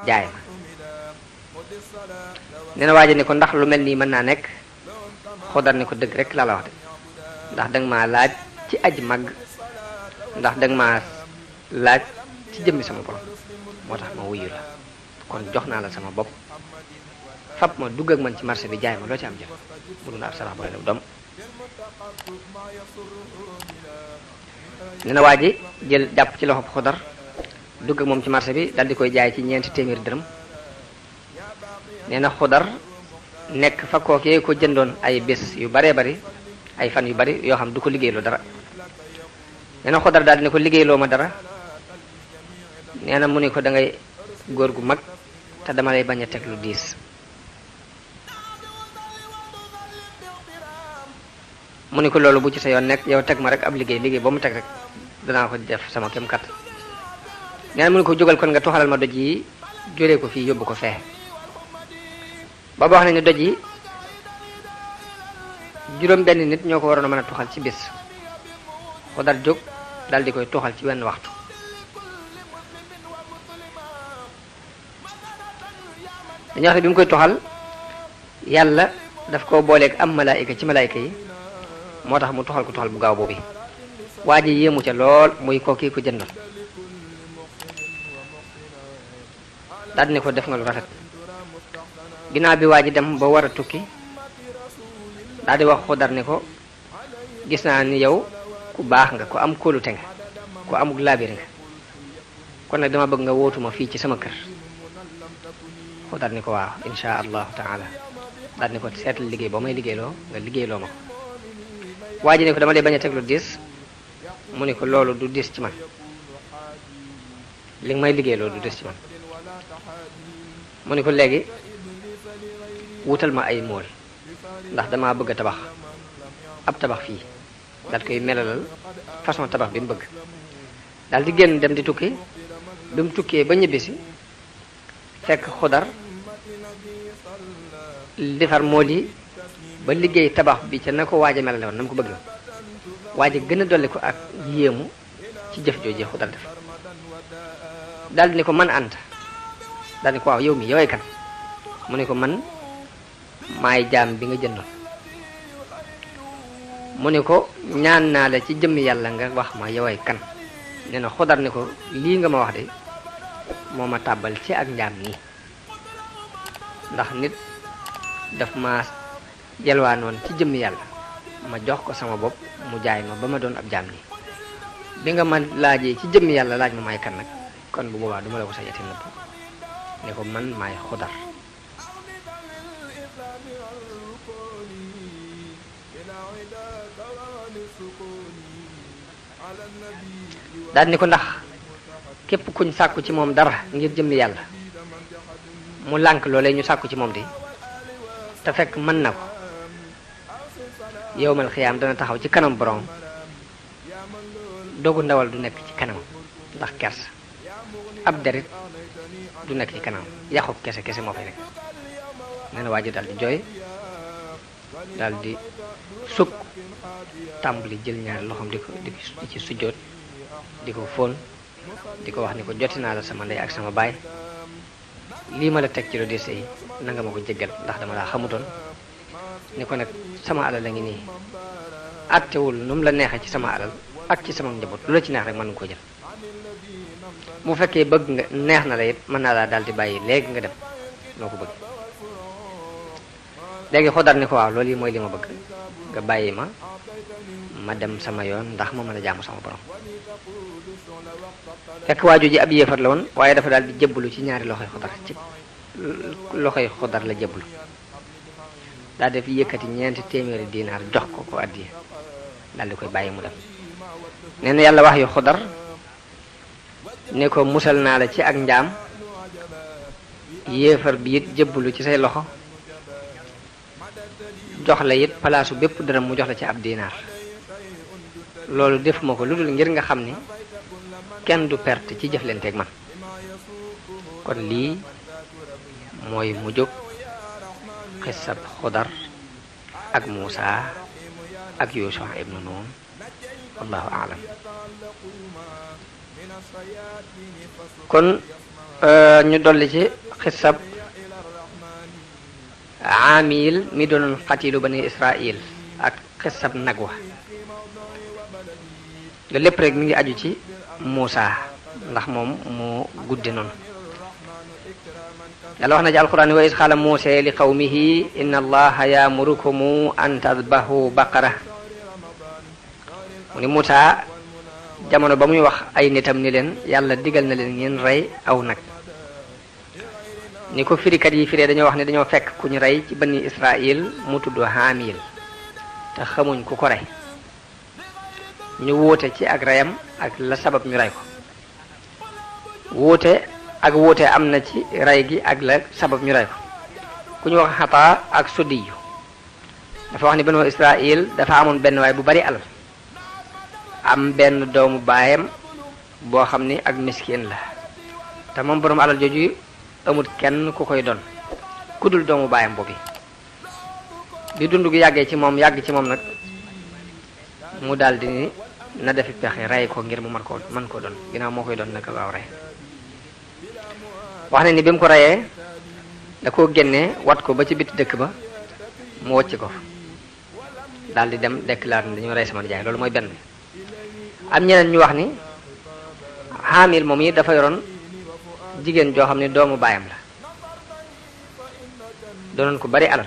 jaay ma nee na waaji ne ko ndax lu mel nii mën naa nekk Xudar ne ko dëgg rek laa la wax de ndax danga maa laaj ci aji màgg ndax danga maa laaj ci jëmmi sama borom moo tax ma wuyu la kon jox naa la sama bopp fab ma dugg ak man ci marché bi jaay ma loo ci am jël bu dul ab sarax booy la doom nee na waa ji jël jàpp ci loxo Xudar dugg ak moom ci marché bi dal di koy jaay ci ñeenti téeméeri dërëm nee na Xudar nekk fa kookee ko jëndoon ay bés yu baree bari ay fan yu bari yoo xam du ko liggéeyloo dara nee na Xudar daal di ne ko liggéeyloo ma dara nee na mu ne ko da ngay góor gu mag te dama lay bañ a teg lu diis mu ne ko loolu bu ci sa yoon nekk yow teg ma rek ab liggéey ba mu teg rek danaa ko def sama kem kat nee na mu ne ko jógal kon nga toxalal ma doj yi juree ko fii yóbbu ko fee ba wax nañu doj yi juróom benn nit ñoo ko waroon a mën a toxal ci bés Xudar jóg dal di koy toxal ci wenn waxtu dañuy wax ne bi mu koy toxal yàlla daf koo booleeg am malaayika ci malaayika yi moo tax mu toxal ko toxal bu gaaw boobu waa ji yéemu ca lool muy kooki ko jëndoon daal di ne ko def nga lu rafet ginnaaw bi waa ji dem ba war a tukki daal di wax Xudar ne ko gis naa ni yow ku baax nga ku am kóolute nga ku amuk laabir nga kon nag dama bëgg nga wootuma fii ci sama kër Xudar ni ko waaw insha allahu taala daal ni ko seetal liggéey boo may liggéeyloo nga liggéeyloo ma ko waa ji ne ko dama lay bañ a teg lu diis mu ne ko loolu du diis ci man li nga may liggéeyloo du diis ci man mu ne ko léegi wutal ma ay mool ndax damaa bëgg a tabax ab tabax fii daal koy melalal façon tabax bi mu bëgg daal di génn dem di tukki bi mu tukkee ba ñibbisi fekk Xudar defar mool yi ba liggéey tabax bi ca na ko waaj a melale woon na mu ko bëgg waaj a gën a dolli ko ak yéemu ci jëf jooju Xudar def daal di ne ko man Anta daal di ko waaw yow mi yowee kan mu ne ko man maay jaam bi nga jëndoon mu ne ko ñaan naa la ci jëmmi yàlla nga wax ma yowee kan nee na Xudar ne ko lii nga ma wax de moo ma tàbbal ci ak njaam nii ndax nit daf ma yelwaanoon ci jëmmi yàlla ma jox ko sama bopp mu jaay ma ba ma doon ab jaam nii bi nga ma laajee ci jëmmi yàlla laaj ma maay kan nag kon bu boobaa duma la ko sañati nëbb ne ko man maay Xudar daal ni ko ndax képp kuñ sàkku ci moom dara ngir jëmmi yàlla mu lànk loolee ñu sàkku ci moom di te fekk mën na ko yowmal xiyaam dana taxaw ci kanam borom dogu ndawal du nekk ci kanam ndax kersa ab derit du nekk ci kanam yaxu kese moo fay nekk nee na waa ji daal di jooy daal di sukk tàmbali jël ñaari loxoom di ci sujjóot di ko fóon di ko wax ni ko joti naa la sama ndey ak sama baay lii ma la teg ci lu dese yi na nga ma ko jéggal ndax dama laa xamutoon ni ko nag sama alal la ngi nii attewul nu mu la neexee ci sama alal ak ci sama njaboot lu la ci neex rek mën nga ko jël bu fekkee bëgg nga neex na la it mën naa laa daal di bàyyi léegi nga dem noo ko bëgg léegi Xudar ni ko waaw loolu yi mooy li ma bëgg nga bàyyi ma dem sama yoon ndax ma mën a jaamu sama borom fekk waaju ji ab yéefar la woon waaye dafa daal di jébbalu ci ñaari loxoy Xudar ci loxoy Xudar la jébbalu daal def yëkkati ñeenti téeméeri dinaar jox ko addiya daal di koy bàyyi mu dem nee na yàlla wax yu Xudar ne ko musal naa la ci ak njaam yéefar bi it jébbalu ci say loxo jox la it palaasu bépp dërëm mu jox la ci ab dinaar loolu defuma ko lu dul ngir nga xam ni kenn du perte ci jëflanteeg man kon lii mooy mu jóg xisab Xudar ak Muusa ak Yuusa ibnu Nun wallahu a'lam. kon ñu dolli ci xisab Aamil mi doonoon xatilu bani Israil ak xisab nag wa loolu lépp rek mi ngi aju ci Muusa ndax moom moo gudde noonu. yàlla wax na ci alquran wa iz qaala Muusaa li qawmihi inna allaha ya'murukum an tadbahu baqara mu ni Muusa jamono ba muy wax ay nitam ni leen yàlla digal na leen ngeen rey aw nag. ni ko firikat yi firee dañoo wax ne dañoo fekk ku ñu rey ci bani Israil mu tudd Haamil te xamuñ ku ko rey ñu wóote ci ak reyam ak la sabab ñu rey ko wóote am na ci rey gi ak la sabab ñu rey ko ku ñu wax Xataa ak Suddiyu dafa wax ni banu Israil dafa amoon benn waay bu bari alal am benn doomu baayam boo xam ni ak miskin la te moom borom alal jooju amul kenn ku koy doon ku dul doomu baayam boobu bi dund gi yàggee ci moom yàgg ci moom nag mu daldi ni na defi pexe rey ko ngir mu mën koo doon ginnaaw moo koy doon naka waaw rey wax na ni bi mu ko reyee da koo génnee wat ko ba ci biti dëkk ba mu wocc ko daldi dem déclare ni dañu rey sama nijaay loolu mooy benn. am ñeneen ñu wax ni Haamil moom yi dafa yoroon jigéen joo xam ne doomu baayam la doonoon ko bari alal